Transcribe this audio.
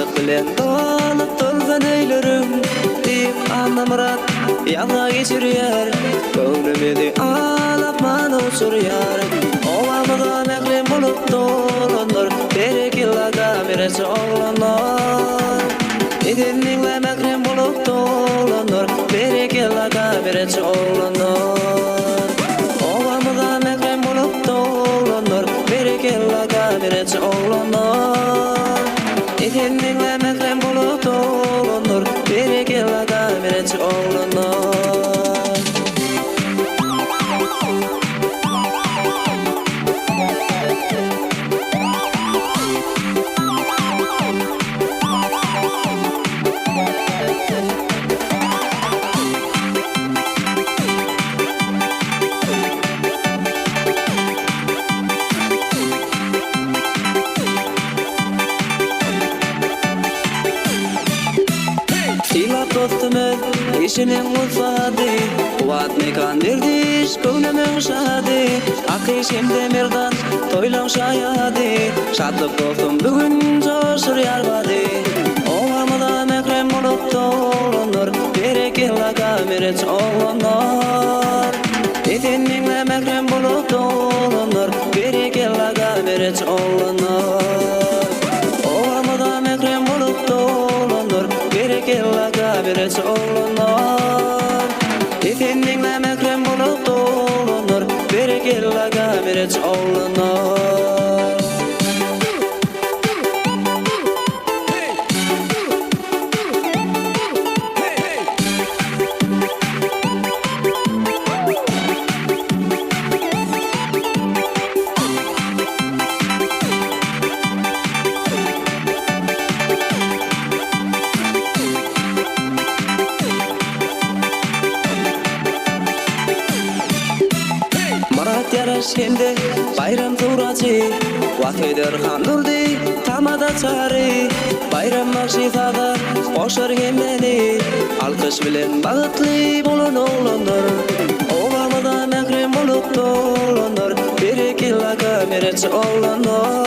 Şatlyk bilen dolup dolsun öýleriň, Diýip Annamyrat ýazga geçirýär. Göwnümizi al asmana uçurýar. Obamyza mährem bolup dolanlar, Berekella kamerasy oglanlar. Esenliňle mährem bolup dolanlar, Berekella kamerasy oglanlar. Obamyza mährem bolup dolanlar, Berekella kamerasy oglanlar. Esenliňle mährem bolup dolanlar, Berekella kamerasy oglanlar. Sylap dostumyz işiniň ussady, Kuwwat mekan berdi iş göwnümiň şady, Akyş hem-de Merdan toýlaň şaýady, Şatlyk dostum bu gün joşurýar bady. Obamyza mährem bolup dolanlar, Berekella kamereçi oglanlar. Esenliňle mährem bolup dolanlar, Berekella kamereçi oglanlar. Obamyza mährem bolup dolanlar, Berekella kamereçi oglanlar. Esenliňle mährem bolup dolanlar, Berekella kamereçi oglanlar. Myrat Ýaraş hem-de Baýram Suraçy, Wasp eder Handurdy, Tamada Çary, Baýram bagşy saza goşar hemmäni, Alkyş bilen bagtly bolan oglanlar, Obamyza mährem bolup dolanlar, Berekella kamereçi oglanlar.